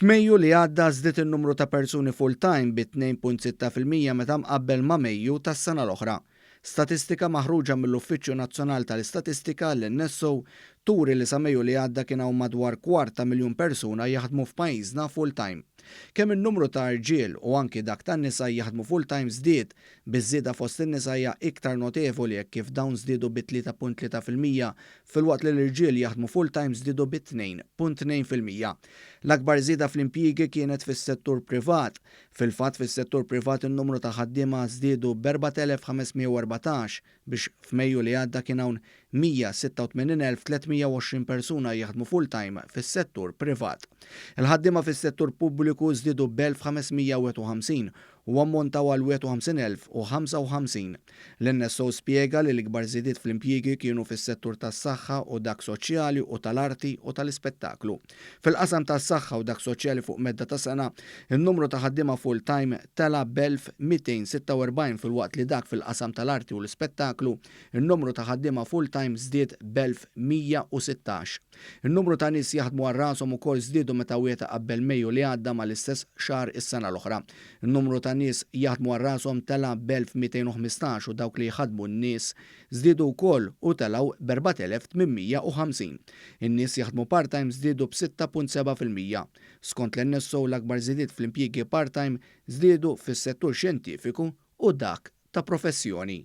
F'Mejju li għadda żdied in-numru ta' persuni full-time bi 2.6% meta mqabbel ma' Mejju tas-sena l-oħra. Statistika maħruġa mill-Uffiċċju Nazzjonali tal-Istatistika, l-NSO, turi li sa Mejju li għadda kien hawn madwar kwart ta' miljun persuna jaħdmu f'pajjiżna full-time. Kemm in-numru ta' rġiel u anki dak tan-nisa jaħdmu full-time żdied, biż-żieda fost in-nisa hija iktar notevoli hekk kif dawn żdiedu bi 3.3% filwaqt li l-irġiel jaħdmu full-time żdiedu bi 2.2%. L-akbar żieda fl-impjiegi kienet fis-settur privat. Fil-fatt fis-settur privat in-numru ta' ħaddiema żdiedu b'4,514 biex f'Mejju li għadda kien hawn 186,320 persuna jaħdmu full-time fis-settur privat. Il-ħaddiema fis-settur pubbliku żdiedu b'1,551 u ammontaw għal 51,055. L-NSO spjega li l-ikbar żidiet fl-impjiegi kienu fis-settur tas-saħħa u dak soċjali u tal-arti u tal-ispettaklu. Fil-qasam tas-saħħa u dak soċjali fuq medda ta' sena, in-numru ta' ħaddiema full-time tela' b'1,246 filwaqt li dak fil-qasam tal-arti u l-ispettaklu, in-numru ta' ħaddiema full-time żdied b'1,116. In-numru ta' nies jaħdmu għal rashom ukoll żdiedu meta wieħed iqabbel Mejju li għadda mal-istess xahar is-sena l-oħra. In-numru ta' nies jaħdmu għal rashom tela' b'1,215 u dawk li jħaddmu n-nies żdiedu wkoll u telgħu b'4,850. In-nies jaħdmu part-time żdiedu b'6.7%. Skont l-NSO l-akbar żidiet fl-impjiegi part-time żdiedu fis-settur xjentifiku u dak ta' professjoni.